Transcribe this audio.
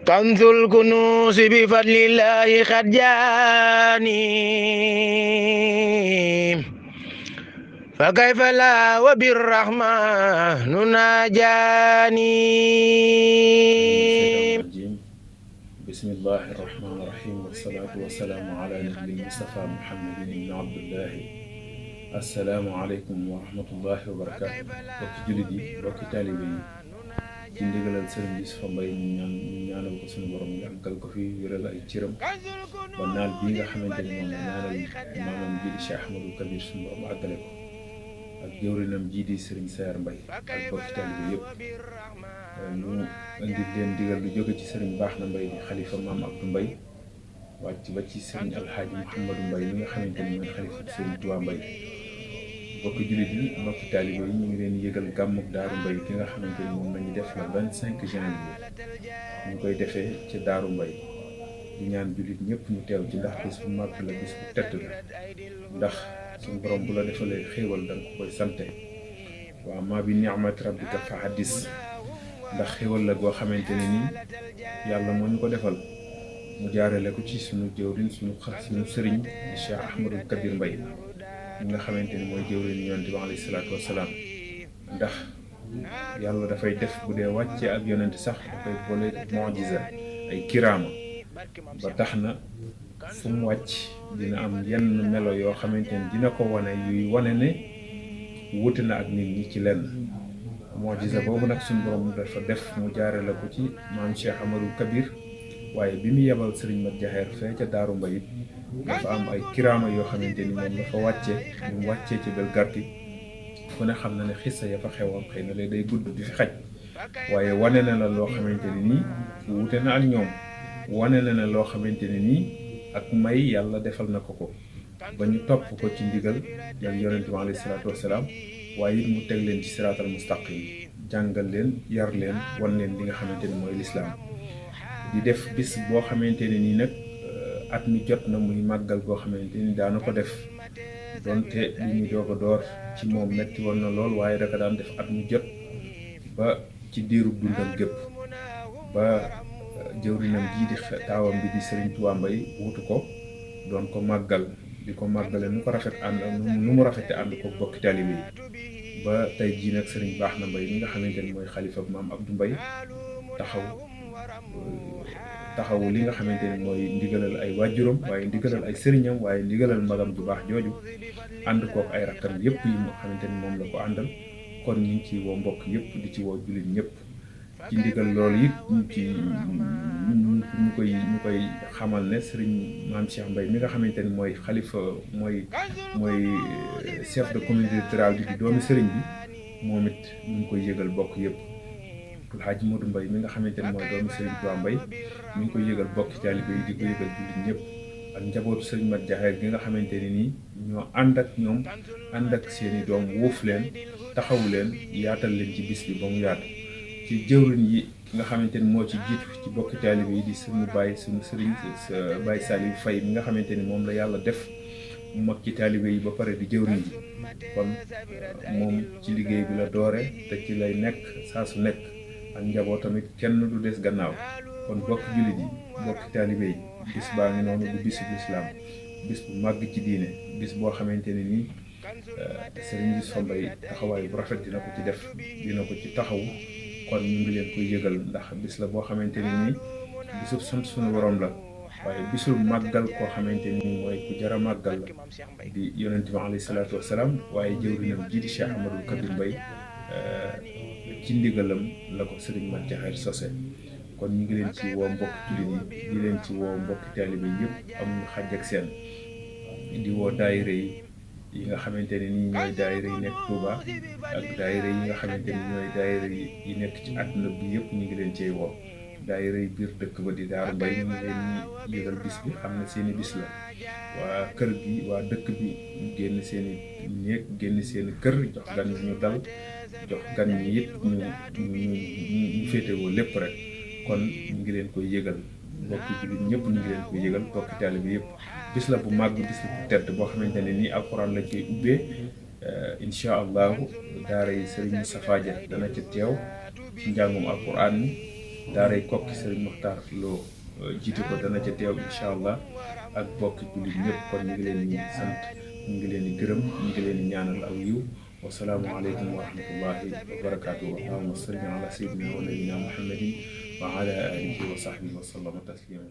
كنز الكنوز بفضل الله قد جاني فكيف لا وبالرحمن ناجاني. بسم الله الرحمن الرحيم والصلاة والسلام على نبي المصطفى محمد بن عبد الله. السلام عليكم ورحمة الله وبركاته. bokki jullit yi bokki taalibe yi ci ndigalal Sëriñ Yuusufa Mbay ñu ñaanal ko suñu borom yàggal ko fi wéral ay cëram ba naal bii nga xamante ni moom la ñaanal maamam ji di Cheikh Ahmadou Kabir suñu borom àggale ko ak jëwrinam ji di Sëriñ Sayar Mbay ak bokki taalibe yëpp. ñu indi leen digal lu jóge ci Sëriñ Baax na Mbay di xalifa maam Abdou Mbay wàcc ba ci Sëriñ Alxaaji Mouhamadou Mbay mi nga xamante ni mooy xalifa Sëriñ Tuubaa Mbay. mbokki jullit yi mbokki taalibe yi ñu ngi leen yëgal gàmmuk Daaru Mbay ki nga xamante ni moom lañu def le 25 janvier ñu koy defee ci Daaru Mbay di ñaan jullit ñëpp ñu teew ci ndax bis bu màgg la bis bu tedd la ndax suñu borom bu la defalee xéewal da nga ko koy sante waaw maa bi ni'mat rabbika fa haddis ndax xéewal la goo xamante ne nii yàlla moo ñu ko defal mu jaarale ko ci suñu jëwriñ suñu sëriñ di Cheikh Ahmadou Kabir Mbay ñi nga xamante ni mooy jëwriñ yonent bi alayhi salaatu wassalaam ndax yàlla dafay def bu dee wàccee ak yonent sax dafay boole mu'jiza ay kiraama ba tax na fu mu wàcc dina am yenn melo yoo xamante ni dina ko wane yuy wane ne wuute na ak nit ñi ci lenn mu'jiza boobu nag suñu borom dafa def mu jaare la ko ci maam Cheikh Ahmadou Kabir waaye bi mu yebal Sëriñ Mat Jaxeer fee ca Daaru Mbay dafa am ay kiraama yoo xamante ni moom dafa wàccee ñu wàccee ci Belgarti fu ne xam na ne xissa ya fa xewoon xëy na lay day gudd di fi xaj waaye wane na la loo xamante ni nii wuute na ak ñoom wane na loo xamante ni nii ak may yàlla defal na ko ko ba ñu topp ko ci ndigal yàlla yonent bi alayhi salaatu wassalaam waaye it mu teg leen ci siraatal mustaqim jàngal leen yar leen wan leen li nga xamante ni mooy lislaam di def bis boo xamante ne nii nag at mi jot na muy màggal goo xamante ni daana ko def donte li ñu doog a door ci moom metti woon na lool waaye daka daan def at mu jot ba ci diiru dundam gépp ba jëwrinam jii di taawam bi di Sëriñ Tuubaa Mbay wutu ko doon ko màggal di ko màggale nu ko rafet ànd nu mu rafete ànd ko bokki taalibe yi ba tey jii nag Sëriñ Baax na Mbay mi nga xamante ni mooy xalifa maam Abdou Mbay taxawu li nga xamante ni mooy ndigalal ay waajuram waaye ndigalal ay sëriñam waaye ndigalal magam ju baax jooju ànd kook ay rakkam yëpp yi nga xamante ni moom la ko àndal kon ñu ngi ci woo mbokk yëpp di ci woo jullit ñëpp ci ndigal loolu it ñu koy xamal ne sëriñ maam Cheikh Mbay mi nga xamante ni mooy xalifa mooy chef de communauté rurale bi di doomi sëriñ bi moom it ñu ngi koy yëgal bokk yëpp Alxaaji Modou Mbay mi nga xamante ni mooy doomu Sëriñ Tuubaa Mbay mi ngi koy yëgal bokki taalibe yi di ko yëgal jullit ñëpp ak njabootu Sëriñ Mat Jaxeer gi nga xamante ni nii ñoo ànd ak ñoom ànd ak seeni doom wuuf leen taxawu leen yaatal leen ci bis bi ba mu yaatu ci jëwriñ yi nga xamante ni moo ci jiitu ci bokki taalibe yi di suñu baay suñu sëriñ sa baay Saliou Faye mi nga xamante ni moom la yàlla def mu mag ci taalibe yi ba pare di jëwriñ ji kon moom ci liggéey bi la doore te ci lay nekk saa su nekk ak njaboot tamit kenn du des gannaaw kon bokki jullit yi bokki taalibe yi bis baa ngi noonu du bisu lislaam bis bu màgg ci diine bis boo xamante ne nii Sëriñ Yuusufa Mbay taxawaay bu rafet dina ko ci def dina ko ci taxawu kon ñu ngi leen koy yëgal ndax bis la boo xamante ne nii bisub sant suñu borom la waaye bisul màggal koo xamante ni mooy ku jara màggal la di yonent bi alayhi salaatu wassalaam waaye jëwrinam ji di Cheikh Ahmadou Kabir Mbay ci ndigalam la ko Sëriñ Mat Jaxeer sose kon ñu ngi leen ci woo mbokki jullit yi di leen ci woo mbokki taalibe yëpp amuñu xàjj ak seen di woo daayira yi nga xamante ne nii ñooy daayira yi nekk Touba ak daayira yi nga xamante ni ñooy daayira yi nekk ci àdduna bi yëpp ñu ngi leen cee woo daayira yi biir dëkk ba di Daaru Mbay ñu ngi leen ñi yëgal bis bi xam ne seeni bis la waa kër gi waa dëkk bi ñu génn seeni néeg génn seeni kër jox gan ñu dal jox gan ñi it ñu féetewoo lépp rek kon ñu ngi leen koy yëgal mbokki jullit ñëpp ñu ngi leen koy yëgal mbokki taalibe yëpp bis la bu màgg bis la bu tedd boo xamante ne nii alxuraan lañ koy ubbee incha allahu daara yi Sëriñ Moustapha Dia dana ci teew ci njàngum alxuraan mi daaray Kokki Serigne Mokhtar Lo jiite ko dana ca teew incha allah ak bokki jullit ñëpp kon ñu ngi leen di sant ñu ngi leen di gërëm ñu ngi leen di ñaanal aw yiw wasalaamu aleykum wa rahmatullahi wa barakaatuh allahumma salli ala sayyidina wa nabiyina muhammadin wa ala alihi wa sahbihi wa sallama taslima